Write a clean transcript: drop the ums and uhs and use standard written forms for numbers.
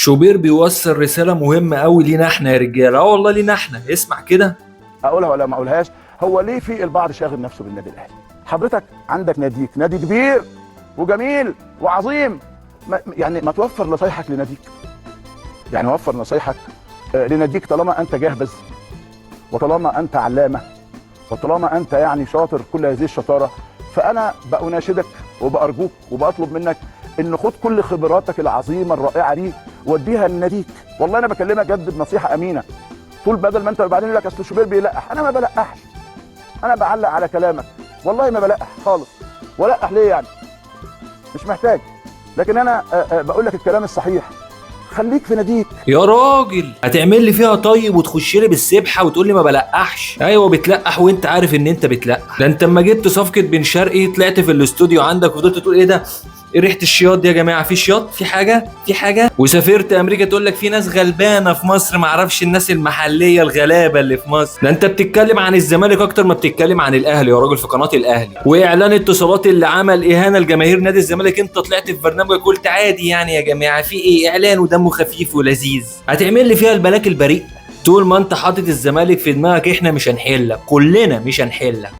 شوبير بيوصل رسالة مهمة قوي لينا احنا يا رجاله، اه والله لينا احنا. اسمع كده. اقولها ولا ما اقولهاش؟ هو ليه في البعض شاغل نفسه بالنادي الاهلي؟ حضرتك عندك ناديك، نادي كبير وجميل وعظيم، ما يعني ما توفر نصايحك لناديك، يعني وفر نصايحك لناديك طالما انت جاهز وطالما انت علامة وطالما انت يعني شاطر كل هذه الشطارة. فانا بأناشدك وبأرجوك وبطلب منك ان خد كل خبراتك العظيمة الرائعة دي وديها لناديك. والله انا بكلمك جد بنصيحة امينه، طول بدل ما انت بعدين يقول لك اصل شوبير بيلقح، انا ما بلقحش، انا بعلق على كلامك، والله ما بلقح خالص، ولقح ليه يعني؟ مش محتاج. لكن انا بقول لك الكلام الصحيح، خليك في ناديك. يا راجل هتعمل لي فيها طيب وتخش لي بالسبحه وتقول لي ما بلقحش؟ ايوه بتلقح وانت عارف ان انت بتلقح. ده انت اما جبت صفقة بن شرقي طلعت في الاستوديو عندك وفضلت تقول ايه ده؟ ايه ريحه الشياط دي يا جماعة؟ في شياط؟ في حاجة؟ في حاجة؟ وسافرت امريكا تقول لك في ناس غلبانه في مصر، ما اعرفش الناس المحلية الغلابة اللي في مصر. ده انت بتتكلم عن الزمالك اكتر ما بتتكلم عن الاهلي يا راجل في قناة الاهلي. واعلان اتصالات اللي عمل اهانه لجماهير نادي الزمالك، انت طلعت في برنامجك قلت عادي يعني يا جماعة في ايه، اعلان ودمه خفيف ولذيذ. هتعمل لي فيها البلاك البريء؟ طول ما انت حاطط الزمالك في دماغك احنا مش هنحلك، كلنا مش هنحلك.